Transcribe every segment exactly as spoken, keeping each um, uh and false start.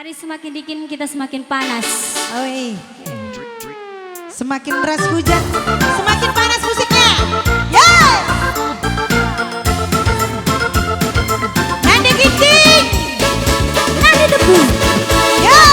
Hari semakin dingin, kita semakin panas. Oi. Semakin deras hujan, semakin panas musiknya. Yes! Nande ginting, nande debu. Yes!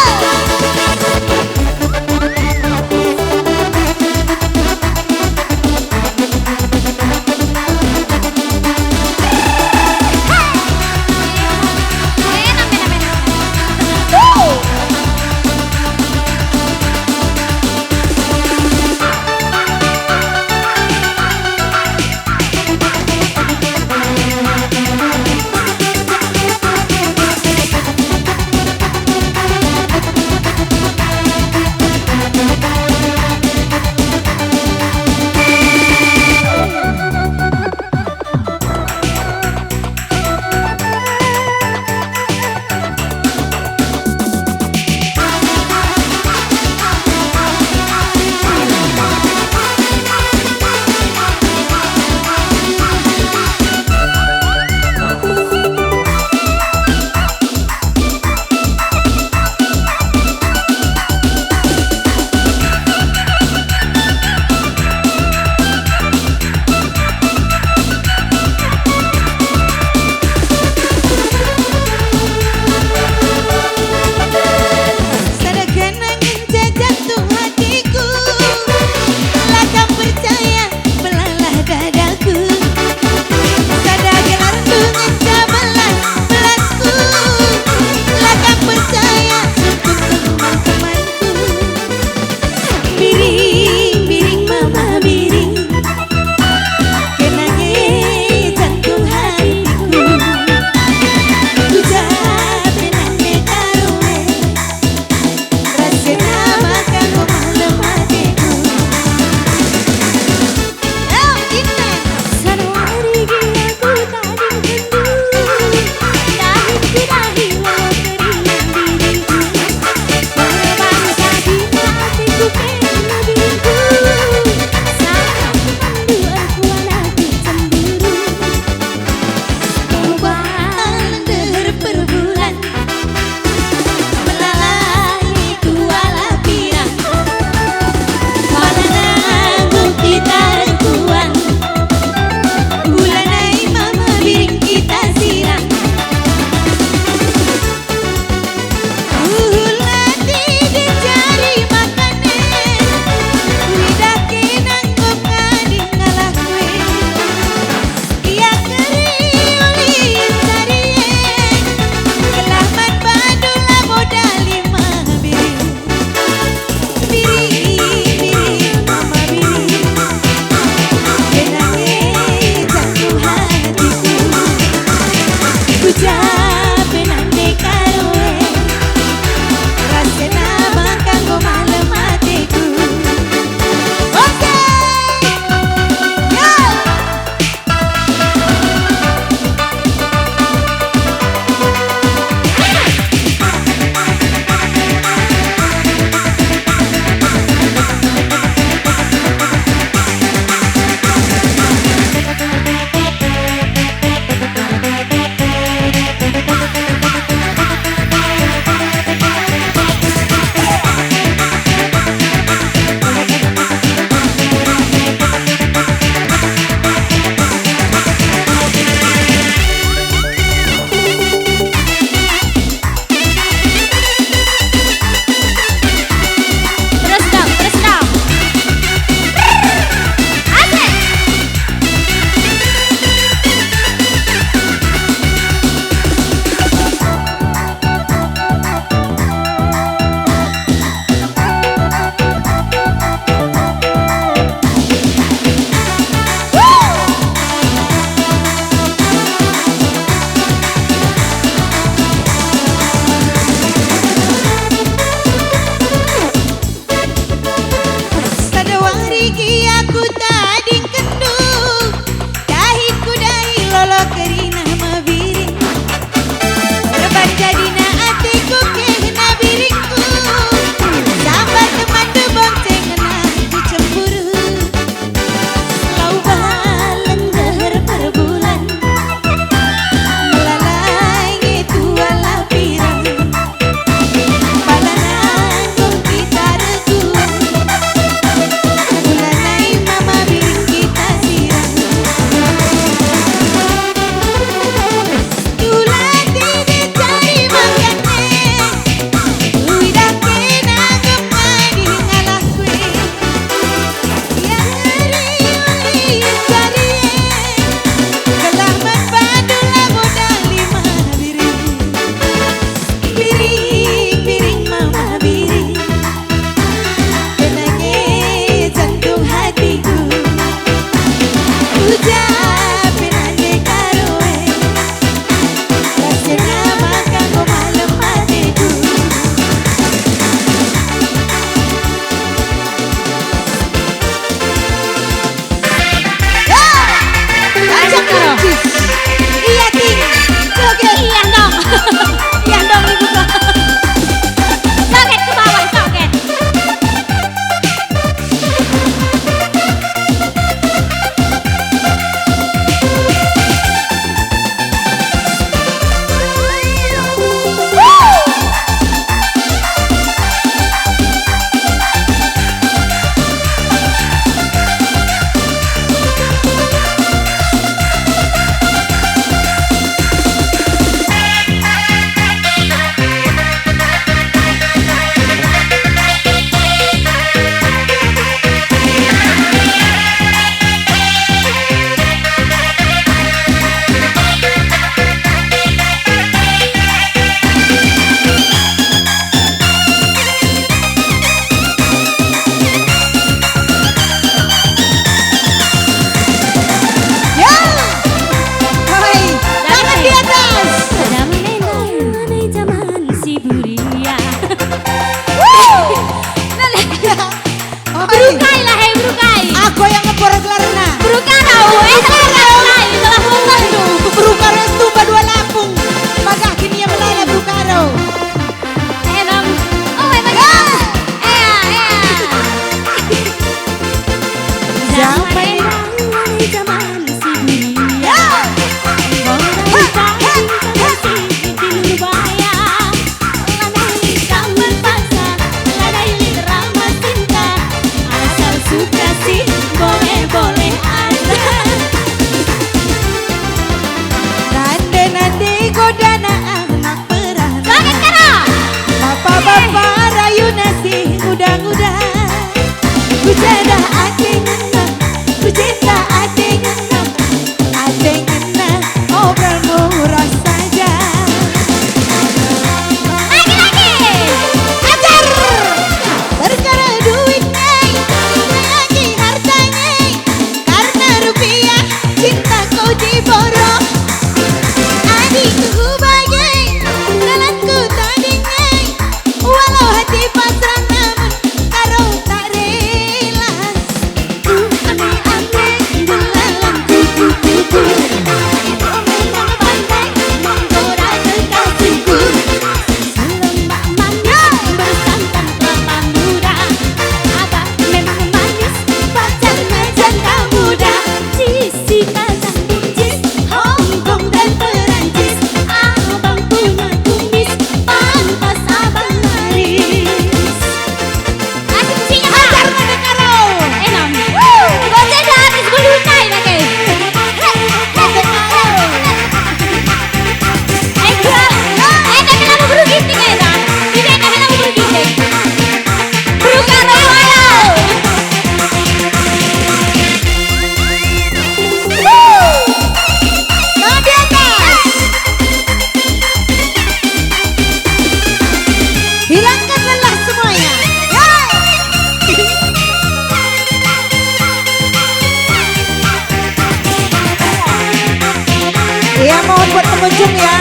Cung ya.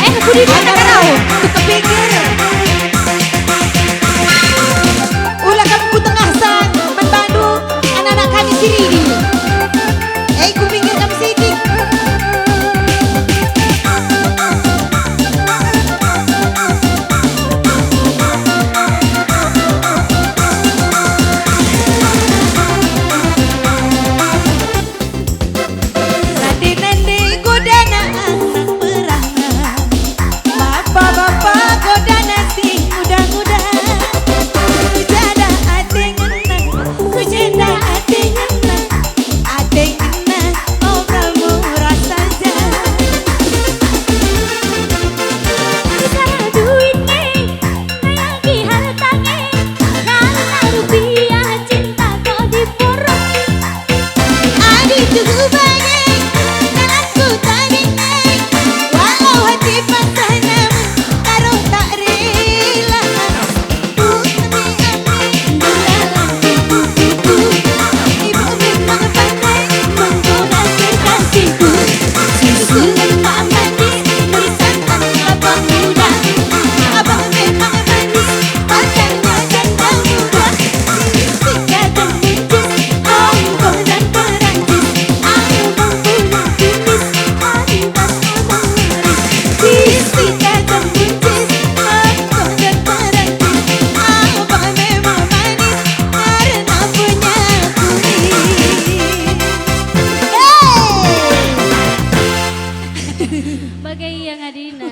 Eh, ku di mana kau? Ke pinggir. Ula kam ku tengah sang, man bandu, anak-anak kami si Ridi. Eh, ku pinggir kam sitik. Nande-nande godana anak perana, bapa-bapa godana si nguda-nguda. Kujenda ate ngena, kujenda ate ngena, ate ngena, ngobrol murah saja. Bicara duit nge, Nayangi harta nge, karena rupiah cinta kau diporong. Adi tuhu bage, dalanku tading nge, walau hati patah namun taruh tak rela. Ame-ame, belalang kupu-kupu, ibu memang pandai menggoda kekasihku. Susu lemak manis, merisan tanpa pemuda. Abang memang manis, pacarnya janda muda. Isi kacang buncis, Hongkong dan Perancis. Abang pulang tipis, Adidas abang laris. Isi kacang buncis, Hongkong dan Perancis. Abang memang manis, karena punya kumis. Hey! Bagai yang adina.